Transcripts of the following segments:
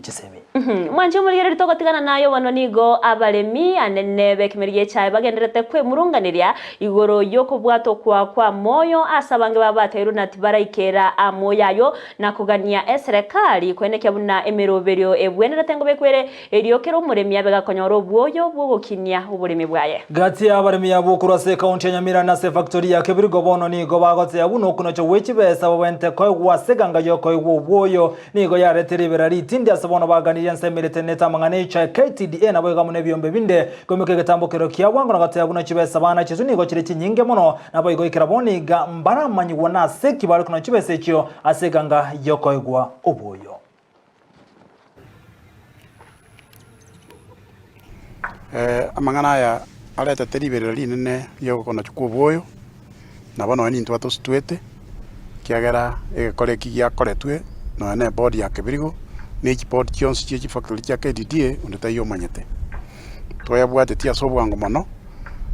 Chisemi. Mwanche omorigereria togotigana naye bono nigo abaremi anene b'ekemeri gi'echae bagendererete kwemurunganeria igoro y'okobwata okwa kw'amoyo ase abange babo bateirwe na tibaraikera amoyo ayio na kogania eserekari koenekia buna emeroberio ebwenerete ngobekwa ere erio kera omoremi abe gakonyora obwoyo bw'ogokinia oboremi bwaye. Gati y'abaremi abwo korwa ase ekaunti ya Nyamira na ase efactori ya Kebirigo bono nigo bagoteya buna okunocha gwe chibesa babwenerete koegwa ase eganga y'okoegwa obwoyo Nigo yarete ribera ritindi ase bono baganirie ense emerete nete amang'ana echa KTDA naboigo amo nebiombe binde koimoka egetambo kero kia bwango na goteba buna chibesa bana chiaito nigo chire chinyinge mono naboigo ekero bono iga mbaramanyigwa nase ki bare konora chibesa echio ase eganga yokoegwa oboyo. Amang'ana aya aretete riberera rinene riogokonachwa kw'obwoyo, nabo nonya nintwe atositwete, ekiagera egekora eki giakoretwe nonya na eboard ya Kebirigo, na echiboard chionsi chia chifactory chia KDDA onde taiyo omanyete. Twayabwatetie ase obwango mono,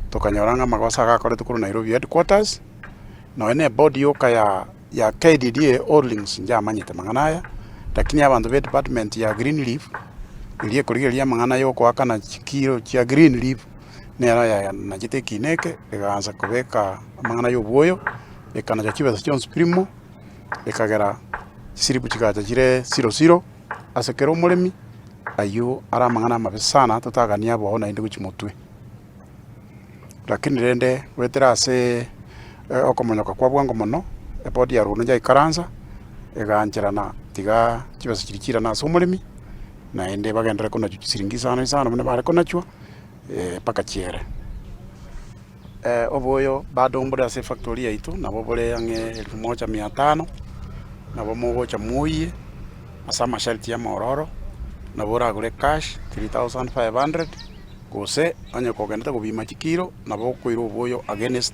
tokanyora ng'a amagoso aya agakoretwe korwa Nairobi headquarters, nonya na eboard yoka ya ya KDDA Holdings njamanyete amang'ana aya, lakini abanto be department ya Green Leaf, eria ekorigereria amang'ana ya okoakana chikiro chia Green Leaf, nero yanachete ekina eke, egaansa kobeka amang'ana ya obwoyo, ekanacha chibesa chionsi primo, ekagera chisiripu chigacha chire zero zero, ase kera omoremi, aywo are amang'ana amabe sana totagania abao naende gochia motwe. Lakini rende goetera ase okomonyoka kwa bwango mono, ebodi ya rogoro yaikaransa, egaancherana tiga chibesa chiria chiirane ase omoremi, naende bagenderere konachwa chisiringi isano isano buna bare konachwa mpaka chiere. Oboyo bado mbore ase efactory yaito, nabo bore ang'e elfu moja mia tano, nabo mogocha mwoyie ase amasharti amaororo, nabo oragore cash 3500. Gose onye kogenderete gobima chikiro, nabo okoira oboyo against.